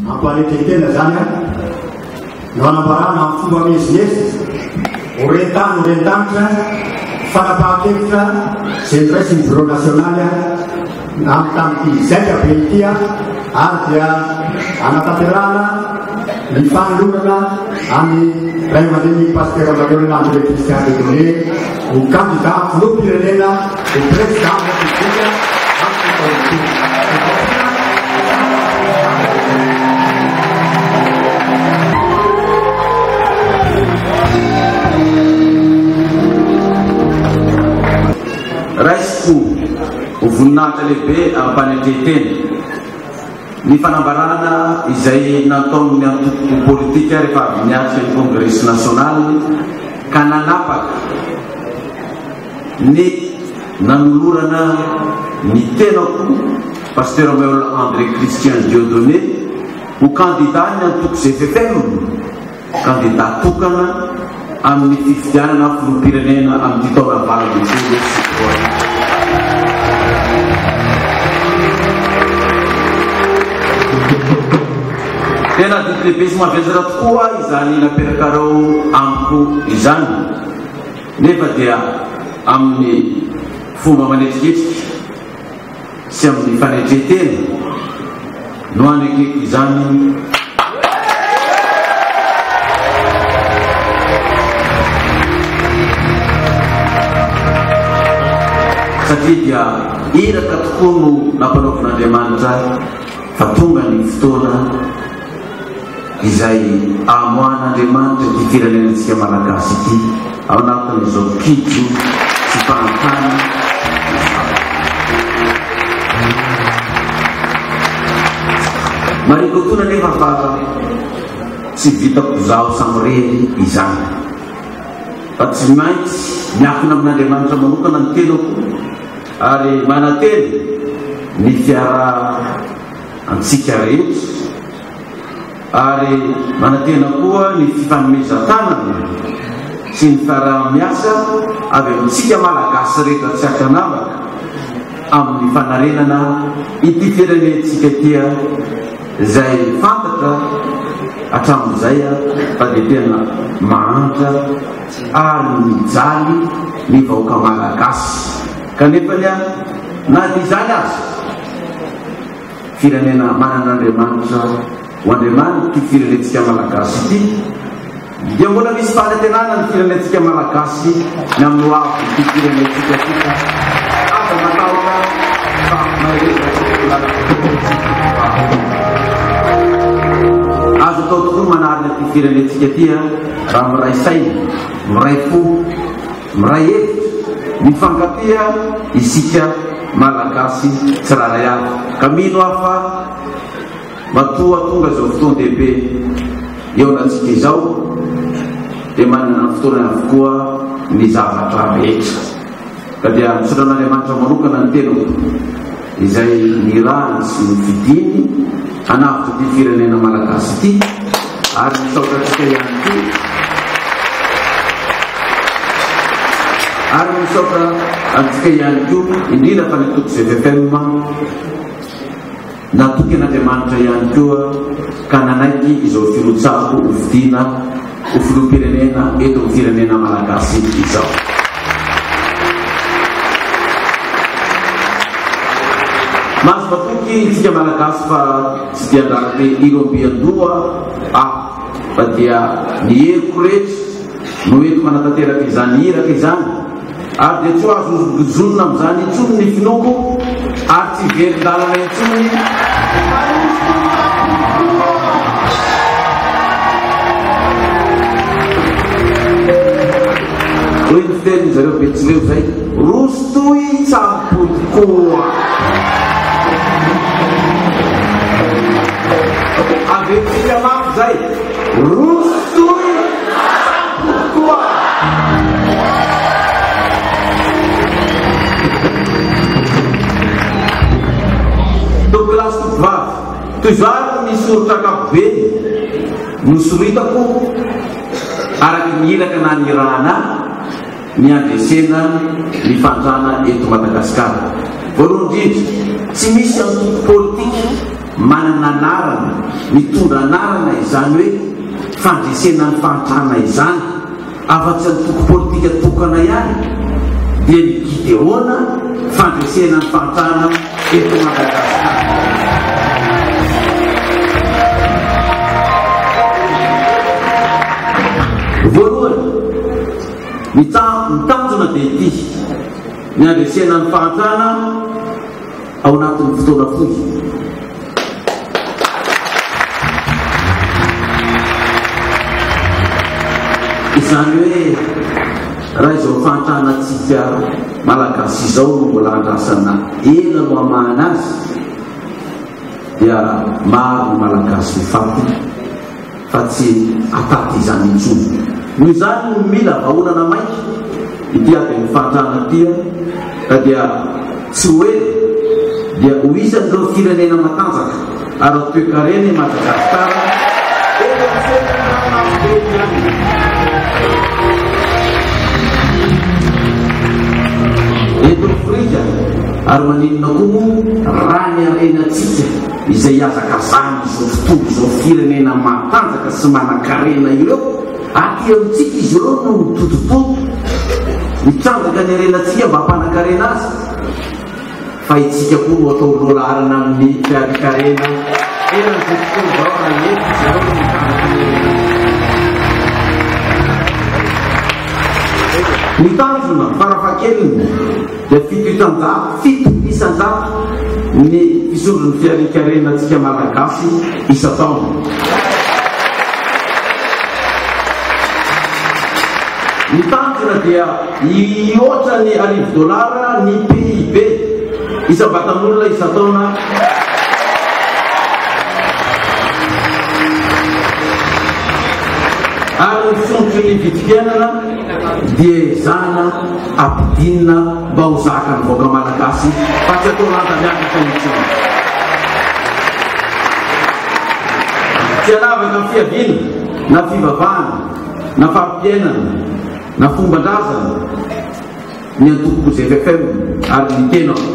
Ampanetren-tena izany an, no anambarana amin'ny fomba miezinezina, ho ren-tany ho ren-danitra, fanapahan-kevitra izay noraisin'ny Birao Nasionaly an, tamin'ity zaika be ity an, ary dia anatanterahana ny fanolorana an'i Ray aman-dreny Pasitera Maheolona André Christian Dieudonné ho kandida filoham-pirenena ho Président République amin'ity taona ity. Raisiko ho voninahitra lehibe am-panetren-tena ny fanambarana izay nataon'ny antoko politika rehefa avy niatrika ny kongresy nasionaliny ka nanapaka ny nanolorana ny tenako, Pasteur Maheola André Christian Dieudonné, ho kandidàn'ny antoko gffm, kandidà tokana amin'ny fifidianana filoham-pirenena amin'ity taona 2018. Tena adidy lehibe sy mavesatra tokoa izany naperakareo amiko izany. Nefa dia amin'ny fomba manetriketrika sy amin'ny fanetren-tena no anekeko izany, satria dia iraka tokoa no nampanaovin'Andriamanitra ahy fa tonga ny fotoana izay amoahan'Andriamanitra ity firenenantsika Malagasy ity ao anatin'izao kitro sy fahantrana izao. Marihiko etoana anefa fa tsy vitako izaho samirery izany fa tsy maintsy miankina amin'Andriamanitra manokana ny tenako ary manantena ny fiarahantsika rehetra ary manantena koa ny fifanomezan-tanana sy ny fiaraha-miasa avy amintsika Malagasy rehetra tsy ankanavaka amin'ny fanarenana ity firenentsika ity izay fantatra hatramin'izay fa dia tena mahantra ary mijaly ny vahoaka Malagasy kanefa na dia izany aza Firenena manana Andriamanitra ho Andriamaniny ity firenentsika Malagasy ity dia mbola misy fanantenana ny firenentsika Malagasy ny amin'ny ho avin'ity firenentsika ity ka aza matahotra fa mahereza Azo atao tokoa ny manarina ity firenentsika ity raha miray saina, miray fo, Miray hevitra, mifankatia isika Malagasy tsirairay avy ka mino aho fa matoa tonga izao fotoan-dehibe hihaonantsika izao dia manana ny fotoanany avokoa ny zavatra rehetra ka dia misaotra an'Andriamanitra manokana ny tenako izay nirahany sy nofidiny hanavotra ity firenena malagasy ity ary misaotra antsika ihany koa ary misaotra antsika ihany koa indrindra fa ny toko GFFM natoky an'Andriamanitra ihany koa ka nanaiky izao firotsahako hofidiana ho filoham-pirenena eto amin'ny firenena malagasy izao. Mahazo matoky isika Malagasy fa tsy dia andrarake irombian-doha aho fa dia ny heriko rehetra no entiko hanatanteraka izany iraka izany ary dia tsy ho azo hozongozonina amin'izany intsony ny finoako ary tsy hiverin-dalana intsony Hoy ny fitenin zareo betsileo zay, roso toy tsampody koa. Averintsika mafy zay, roso toy tsampody koa. Tompokolahy sy tompokovavy, toy izany ny soritra ankapobeny nosoritako araka ny iraka nanirahana ahy ny handresena ny fahantrana eto Madagasikara. Voalohany indrindra, tsy misy antoko politika. manana anarana, mitondra anarana izany hoe fandresena ny fahantrana izany, afa-tsy antoko politika tokana ihany, dia ny Gideona fandresena ny fahantrana eto Madagasikara. Voalohany, ny tanjona dia ity, ny handresena ny fahantrana ao anatin'ny fotoana fohy. Izany hoe raha izao fahantrana antsika Malagasy izao no mbola andrasana ela no hamahana azy dia maro ny Malagasy ho faty fa tsy ataty izany intsony. Noho izany no mila vahaolana maika ity ady amin'ny fahantrana ity ka dia tsy ho ela dia ho isan'ireo firenena matanjaka ara-toekarena i Madagasikara eto amin'ny sehatra ankapobeny ihany. Eto Afrika ary maninona koa moa raha ny harenantsika izay ihazakazahan'izao tontolo izao firenena matanjaka sy manankarena ireo, aty amintsika izy ireo no midodododo, mitrandraka ny harenantsika mba hampanankarena azy, fa itsika koa no atao lohalaharana amin'ny fiharian-karena eran'izao tontolo izao raha eto izy ireo no mitrandraka ny harenantsika. Ny tanjona, farafahakeliny, dia 7%, 7% ny fisondron'ny fiharian-karenantsika Malagasy isan-taona. Ny tanjona dia hihoatra ny arivo dolara ny PIB isam-batan'olona isan-taona. Ary ny fisondrotry ny vidim-piainana dia ezahana ampidinina mba ho zakan'ny vahoaka malagasy fa tsy atao lanja miakatra intsony. Tsy hanavaka fiaviana na fivavahana na fari-piainana na fomban-drazana ny antoko GFFM ary ny tenako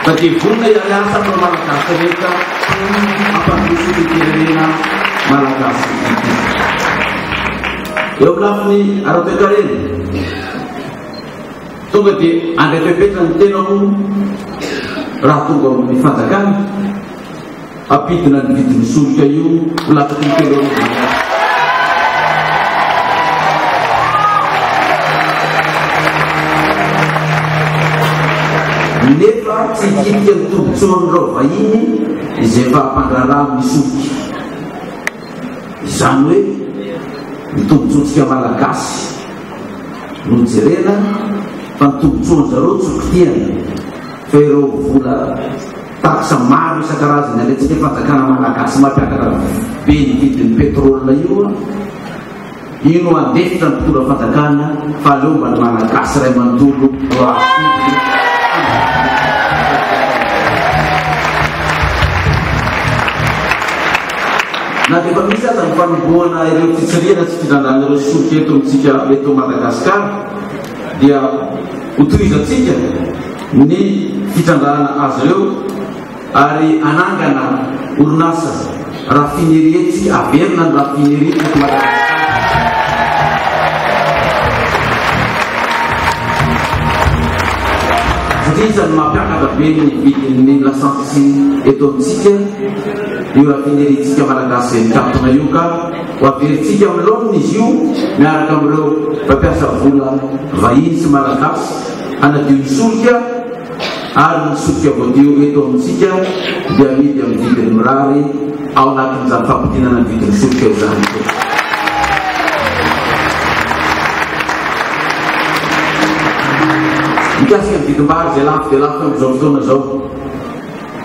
fa dia vonona hiara-hiasa amin'ireo Malagasy rehetra hampandroso ity firenena malagasy ity. Eo amin'ny lafiny ara-toekarena, tonga dia handray fepetra ny tenako raha tonga ao amin'ny fanjakana, hampidina ny vidin'ny solika io ho latsaky ny 3000 ariary. Nefa tsy hikitika ny tombontsoan'ireo vahiny izay efa mpandraharaha amin'ny solika. Izany hoe ny tombontsoantsika Malagasy no jerena fa ny tombontsoan-jareo tsy kitihana fa ireo vola taxe maro isan-karazany alaintsika fanjakana Malagasy mampiakatra be ny vidin'ny pétrole io io no handefitra ny mpitondra fanjakana fa aleo mba ny Malagasy iray manontolo no hahazo tombony. Na dia efa misy aza ny fanombohana ireo fitsirihana sy fitrandrahana ireo solika eto amintsika eto Madagasikara dia hotohizantsika ny fitrandrahana azy ireo ary hanangana orinasa raffinerie tsika, haverina ny raffinerie eto Madagasikara. Satria isan'ny mampiakatra be ny vidin'ny lasantsy eto amintsika io raffinerie-ntsika malagasy izay mikatona io ka ho averintsika amin'ny laoniny izy io miaraka amin'ireo mpampiasa vola vahiny sy malagasy hanadio ny solika ary ny solika voadio eto amintsika dia amidy amin'ny vidiny mirary ao anatin'izany fampidinana ny vidin'ny solika izany koa. Mikasika ny vidim-bary izay lafo dia lafo amin'izao fotoana izao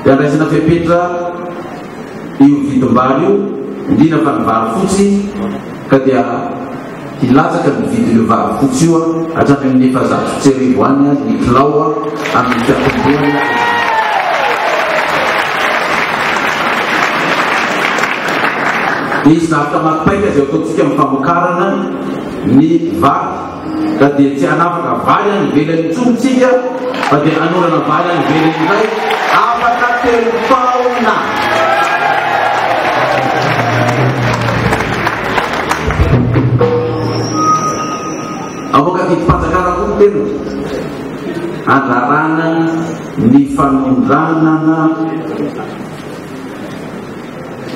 dia andraisana fepetra io vidim-bary io, indrindra fa ny vary fotsy ka dia hilatsaka ny vidin'io vary fotsy io hatrany amin'ny 1400 any ny kilao amin'ny fiatombohany. Dia hisy drafitra maty paika izay ataontsika amin'ny famokarana ny vary ka dia tsy hanafaka vary any ivelany intsony isika fa dia hanorana vary any ivelany indray afaka telo taona. handrarana ny fanondranana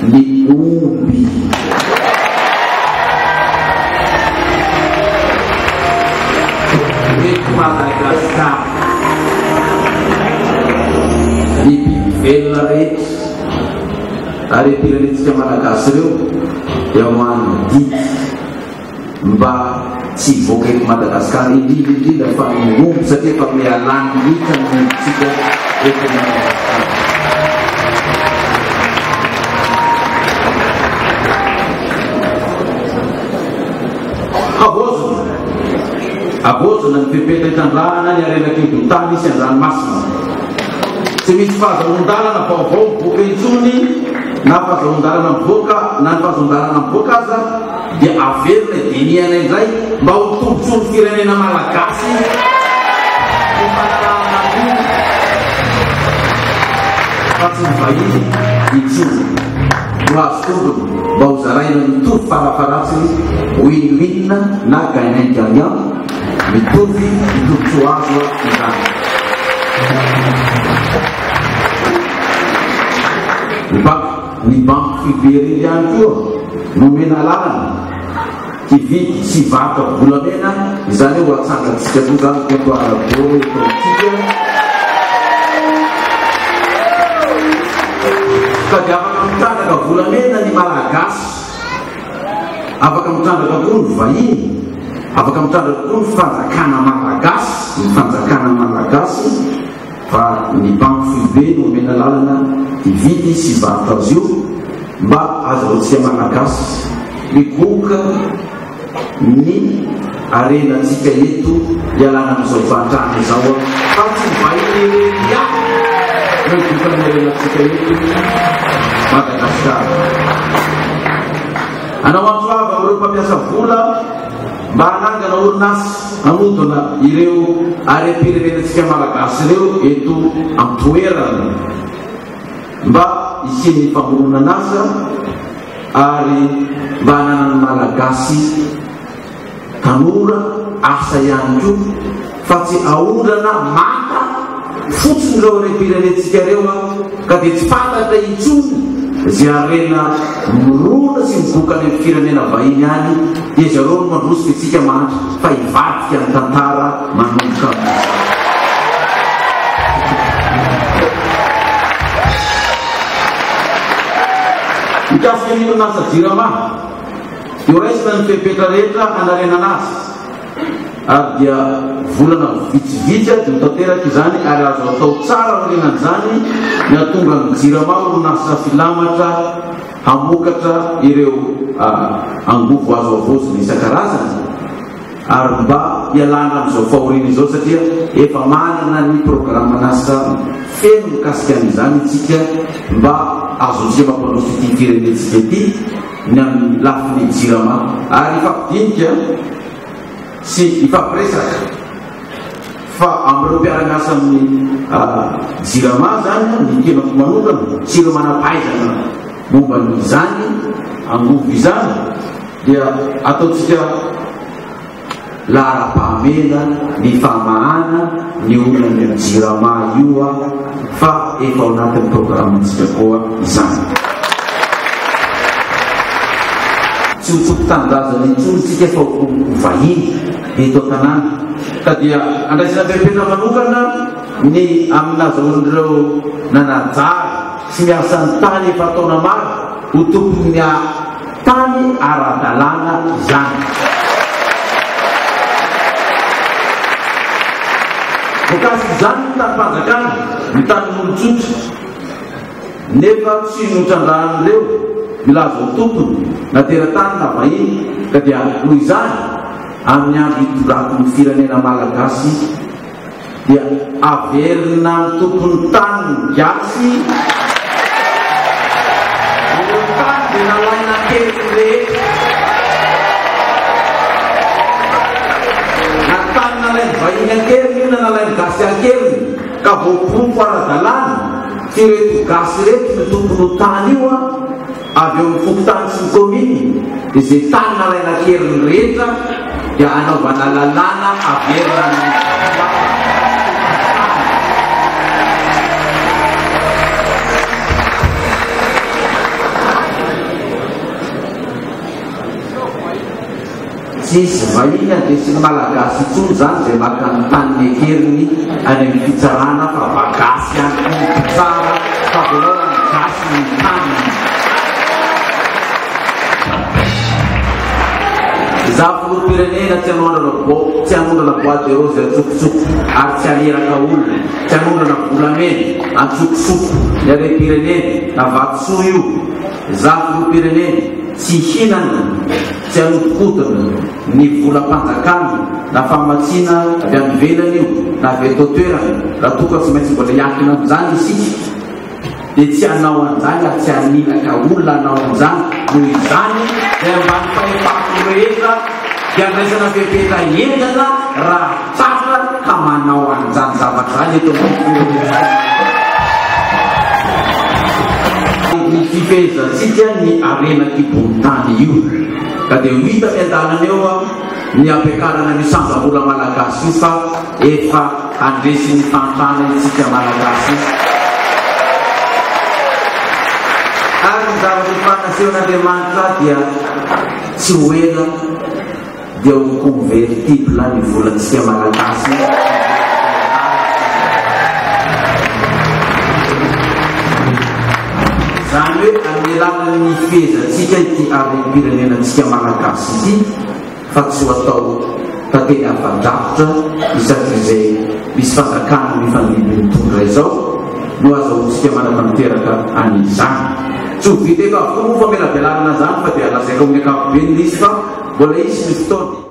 ny omby. Eto Madagasikara, ny biby velona rehetra ary pirenentsika Malagasy ireo dia mandidy mba tsy hivoaka eto Madagasikara, indrindra indrindra fa ny omby satria efa mihalany mihitsy ny ombintsika eto Madagasikara. Havaozina, havaozina ny fepetra itrandrahana ny harena an-kibon-tany sy an-dranomasina. Tsy misy fahazahoan-dalana vaovao mivoaka intsony na fahazahoan-dalana mivoaka na ny fahazoan-dalana mivoaka aza dia averina dinihana indray mba ho tombontsoan'ny firenena malagasy ny fanarahana an'io fa tsy ny vahiny intsony no azo tombony mba ho zaraina mitovy farafaharatsiny win-win na gagnant-gagnant mitovy ny tombontsoa azo izany. Ny banky Ny banky foibe irery ihany koa no omena alalana hividy sy hivarotra volamena, izany hoe ho atsangantsika koa izany comptoir d'or eto amintsika. Ka dia afaka mitrandraka volamena ny Malagasy, afaka mitrandraka koa ny vahiny, afaka mitrandraka koa ny fanjakana malagasy, ny fanjakana malagasy. Fa ny banky foibe no omena lalana hividy sy hivarotra azy io mba azahoantsika Malagasy migoka ny harenantsika eto hialana amin'izao fahantrana izao fa tsy ny vahiny irery ihany no higoka ny harenantsika eto Madagasikara. Hanao antso avo amin'ireo mpampiasa vola mba hanangana orinasa hanodina ireo harem-pirenenantsika Malagasy ireo eto an-toerana mba hisian'ny famoronan'asa ary mba hananan'ny Malagasy tanora asa ihany koa fa tsy aondrana manta fotsiny ireo harem-pirenentsika ireo ka dia tsy fantatra intsony izay harena mirona sy mivoaka any amin'ny firenena vahiny any dia zareo no mandroso fa isika mahantra fa hivadika ny tantara manomboka amin'izao. Mikasika ny orinasa Jirama dia horaisina ny fepetra rehetra hanarenana azy ary dia volana vitsivitsy dia ho tanteraka izany ary azo atao tsara aorianan'izany ny hahatonga ny Jirama orinasa filamatra hamokatra ireo angovo azo havaozina isan-karazany ary mba hialana amin'izao fahoriana izao satria efa manana ny programan'asa feno mikasika an'izany isika mba azontsika mampandroso ity firenentsika ity ny amin'ny lafiny Jirama ary hifampidinika sy hifampiresaka fa amin'ireo mpiara-miasa amin'ny Jirama izany ny tenako manokana sy ireo manam-pahaizana momba an'izany angovo izany dia ataontsika laharam-pahamehana ny famahana ny olan'io Jirama io fa efa ao anatin'ny programantsika koa izany. Tsy ho tompon-tanindrazana intsony isika fa ho vahiny eto an-tanàna. Ka dia andraisana fepetra manokana ny amin'ny nazahoan'ireo nanajary sy miasa ny tany efa taona maro ho tompon'ny tany ara-dalàna izany. Voakasik'izany ny tanim-panjakana, ny tanin'olon-tsotra, nefa tsy notrandrahan'ireo milaza ho tompony, na teratany na vahiny, ka dia noho izany, amin'ny andro hitondrako ny firenena malagasy, dia averina amin'ny tompon'ny tany ny gasy, ireo tany dia nalaina an-keriny rehetra, na tany nalain'ny vahiny an-keriny io na nalain'ny gasy an-keriny, ka voaporofo ara-dalàna fa ireto gasy ireto no tompon'io tany io an! Avy eo amin'ny fokontany sy ny kaominina dia izay tany nalaina an-keriny rehetra dia anaovana lalàna averina amin'ny tompon-tany. Tsy hisy vahiny handresy ny Malagasy intsony izany izay maka ny taniny an-keriny any amin'ny fitsarana fa mba gasy ihany koa ny mpitsara fa avelao raha ny gasy ny taniny. Izaho filoham-pirenena tsy hanondrana bo tsy hanondrana bois de rose an-tsokosoko ary tsy haniraka olona, tsy hanondrana volamena an-tsokosoko ny harem-pirenena na vatosoa io. Izaho filoham-pirenena tsy hihinana Tsy hanodikodina ny volam-panjakana na famatsiana avy any ivelany io na avy eto an-toerana, raha toa ka tsy maintsy mbola hiankina amin'izany isika dia tsy hanao an'izany ary tsy hanilaka olona hanao an'izany, noho izany izay ambany fahefako rehetra dia andraisana fepetra henjana raha tratra ka manao an'izany zavatra izany eto amin'ny firenena. Ny fifehezantsika ny harena an-kibon'ny tany io ka dia ho hita miandalana eo ny hampiakarana an'io sandam-bola malagasy io fa efa handresy ny fahantrana isika malagasy ary ny zavatra efa nasehon'Andriamanitra ahy dia tsy ho ela dia ho convertible ny volantsika malagasy. Izany hoe amin'ny alalan'ny fehezantsika ity harem-pirenenantsika malagasy ity fa tsy ho atao tantely afa-drakotra isak'izay misy fanjakana mifandimby mitondra izao no azahoantsika manatanteraka an'izany. Tsy ho vita eto avokoa moa famelabelarana izany fa dia lazaiko amin'ny ankapobeny ilay izy fa mbola hisy ny fotoana.